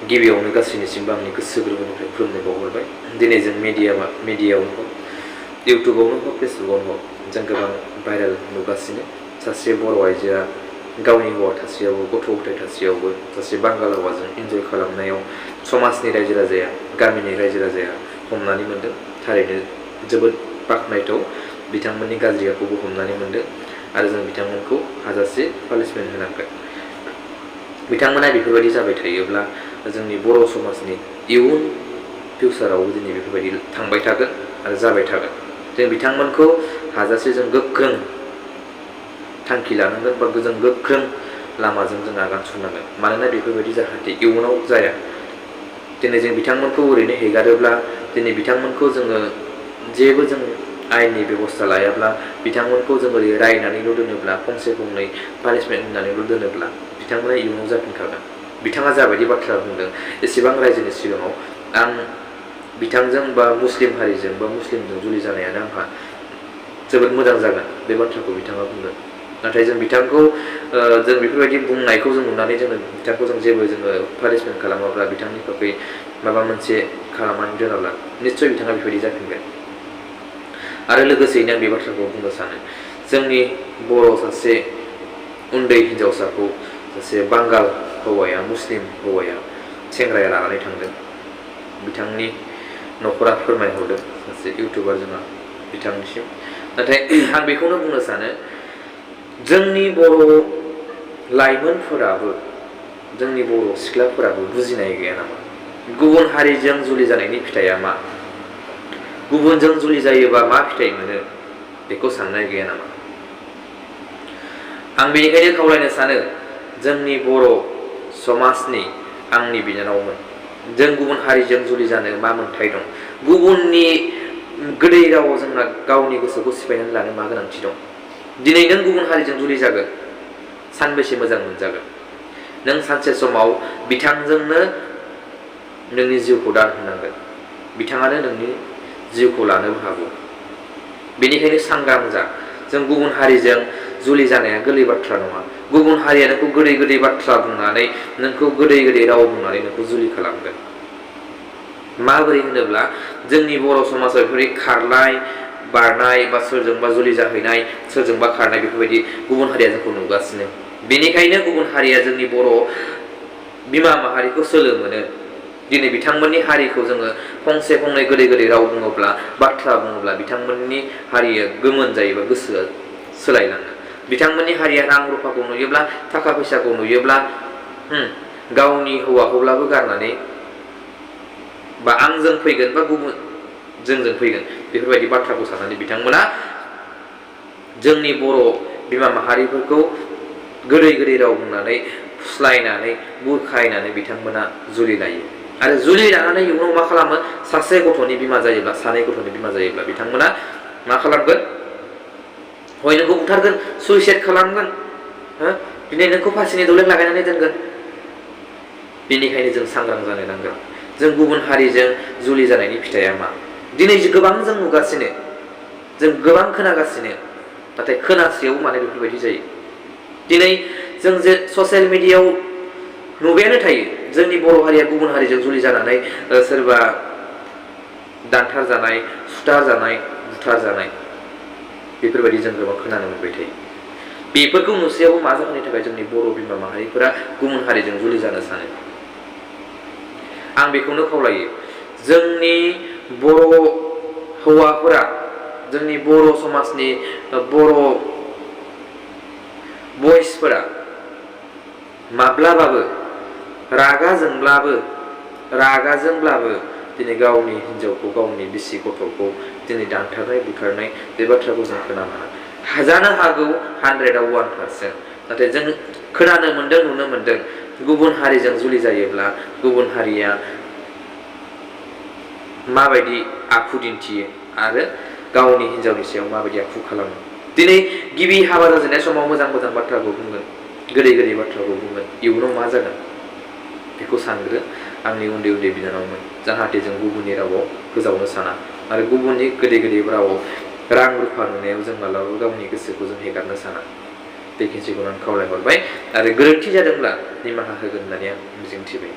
गिबियावनो गासैनिसिमबो आंनि गोसो गोरबोनिफ्राय खुलुमनाय बावहरबाय। दिनै जों मिडियायावनो हक, इउटुबावनो हक, फेसबुकआवनो हक जों गोबां भाइरेल नुगासिनो। सासे बर' आइजोआ गावनि हौवा थासेयावबो, गथ' गथाय थासेयावबो सासे बांगाल हौवाजों इन्जय खालामनायाव समाजनि रायजो राजाया, गामिनि रायजो राजाया हमनानै मोनदों। थारैनो जोबोद बाख्नायथाव। बिथांमोननि गाज्रि आखुखौ हमनानै मोनदों आरो जों बिथांमोनखौ हाजासे पानिशमेन्ट होनांगोन। बिथांमोना बेफोरबायदि जाबाय थायोब्ला जोंनि बर' समाजनि इयुन फिउचारावबो दिनै बेफोरबायदि थांबाय थागोन आरो जाबाय थागोन। जों बिथांमोनखौ हाजासे जों गोख्रों थांखि लानांगोन बा जों गोख्रों लामाजों जों आगान सुरनांगोन। मानोना बेफोरबायदि जाहाथे इयुनाव जाया। दिनै जों बिथांमोनखौ ओरैनो हेगारोब्ला, दिनै बिथांमोनखौ जोङो जेबो जों आयेननि बेबस्था लायाब्ला, बिथांमोनखौ जों ओरै रायनानैल' दोनोब्ला, फंसे फंनै पानिशमेन्ट होनानैल' दोनोब्ला बिथांमोना इयुनाव जाफिनखागोन। बिथाङा जाबायदि बाथ्रा बुंदों एसेबां रायजोनि सिगाङाव, आं बिथांजों बा मुस्लिम हारिजों बा मुस्लिमजों जुलि जानायानो आंहा जोबोद मोजां जागोन, बे बाथ्राखौ बिथाङा बुंदों। नाथाय जों बिथांखौ जों बेफोरबायदि बुंनायखौ जों नुनानै बिथांखौ जेबो पानिशमेन्ट खालामाब्ला, बिथांनि थाखाय माबा मोनसे खालामनानै दोनाब्ला निस्सय बिथाङा बेफोरबायदि जाफिनगोन। आरो लोगोसेयैनो आं बे बाथ्राखौ बुंनो सानो, जोंनि बर' सासे उन्दै हिन्जावसाखौ सासे बांगाल हौवाया, मुस्लिम हौवाया, सेंग्राया लानानै थांदों। बिथांनि न'खरा फोरमायहरदों सासे इउटुबार जोंहा बिथांनिसिम। नाथाय आं बेखौनो बुंनो सानो, जोंनि बर' लाइमोनफोराबो, जोंनि बर' सिख्लाफोराबो बुजिनाय गैया नामा? गुबुन हारिजों जुलि जानायनि फिथाइया मा? गुबुनजों जुलि जायोबा मा फिथाइ मोनो? बेखौ साननाय गैया नामा? आं बेनिखायनो खावलायनो सानो, जोंनि बर' समाजनि आंनि बिनानावमोन, जों गुबुन हारिजों जुलि जानो मा मोन्थाय दं? गुबुननि गोदै रावाव जोंहा गावनि गोसोखौ सिफायनानै लानो मा गोनांथि दं? दिनै नों गुबुन हारिजों जुलि जागोन, सानबेसे मोजां मोनजागोन? नों सानसे समाव बिथांजोंनो नोंनि जिउखौ दान होनांगोन। बिथाङानो नोंनि जिउखौ लानोबो हागौ। बेनिखायनो सांग्रां जा। जों गुबुन हारिजों जुलि जानाया गोरलै बाथ्रा नङा। गुबुन हारिया नोंखौ गोदै गोदै बाथ्रा बुंनानै, नोंखौ गोदै गोदै राव बुंनानै नोंखौ जुलि खालामगोन। माबोरै होनोब्ला, जोंनि बर' समाजाव बेफोरबायदि खारनाय बारनाय बा सोरजोंबा जुलि जाहैनाय, सोरजोंबा खारनाय, बेफोरबायदि गुबुन हारिया जोंखौ नुगासिनो। बेनिखायनो गुबुन हारिया जोंनि बर' बिमा माहारिखौ सोलो मोनो। दिनै बिथांमोननि हारिखौ जोङो फंसे फंनै गोदै गोदै राव बुङोब्ला, बाथ्रा बुङोब्ला बिथांमोननि हारिया गोमोन जायोबा गोसोआ सोलायलाङो। बिथांमोननि हारिया रां रुफाखौ नुयोब्ला, थाखा फैसाखौ नुयोब्ला गावनि हौवाखौब्लाबो गारनानै बा आंजों फैगोन बा गुबुन जोंजों फैगोन, बेफोरबायदि बाथ्राखौ साननानै बिथांमोना जोंनि बर' बिमा माहारिफोरखौ गोदै गोदै राव बुंनानै, फुस्लायनानै, बुरखायनानै बिथांमोना जुलि लायो। आरो जुलि लानानै इयुनाव मा खालामो? सासे गथ'नि बिमा जायोब्ला, सानै गथ'नि बिमा जायोब्ला बिथांमोना मा खालामगोन? हय नोंखौ बुथारगोन, सुइसाइड खालामगोन, दिनै नोंखौ फासिनि दौलें लागायनानै दोनगोन। बेनिखायनो जों सांग्रां जानो नांगोन। जों गुबुन हारिजों जुलि जानायनि फिथाइया मा? दिनै गोबां जों नुगासिनो, जों गोबां खोनागासिनो, नाथाय खोनासेयाव माने बेफोरबायदि जायो। दिनै जों जे ससियेल मिडियायाव नुबायानो थायो, जोंनि बर' हारिया गुबुन हारिजों जुलि जानानै सोरबा दानथार जानाय, सुथार जानाय, बुथार जानाय, बेफोरबायदि जों गोबां खोनानो मोनबाय थायो। बेफोरखौ नुसेयावबो मा जाहोननि थाखाय जोंनि बर' बिमा माहारिफोरा गुबुन हारिजों जुलि जानो सानो? आं बेखौनो खावलायो, जोंनि बर' हौवाफोरा, जोंनि बर' समाजनि बर' बयसफोरा माब्लाबाबो रागा जोंब्लाबो दिनै गावनि हिन्जावखौ, गावनि बिसि गथ'खौ दिनै दानथारनाय, बुथारनाय, बे बाथ्राखौ जों खोनानो जानो हागौ 100आव 1%। नाथाय जों खोनानो मोनदों, नुनो मोनदों, गुबुन हारिजों जुलि जायोब्ला गुबुन हारिया माबायदि आखु दिन्थियो आरो गावनि हिन्जावनि सायाव माबायदि आखु खालामो। दिनै गिबि हाबा जाजेननाय समाव मोजां मोजां बाथ्राखौ बुंगोन, गोदै गोदै बाथ्राखौ बुंगोन, इयुनाव मा जागोन बेखौ सानग्रो आंनि उन्दै उन्दै बिनानावमोन। जाहाथे जों गुबुननि रावाव गोजावनो साना आरो गुबुननि गोदै गोदै रावाव रां रुफा नुनायाव जों मालाबाबो गावनि गोसोखौ जों हेगारनो साना। बेखिनिखौनो आं खावलायहरबाय आरो गोरोन्थि जादोंब्ला निमाहा होगोन होननानै आं मिजिंथिबाय।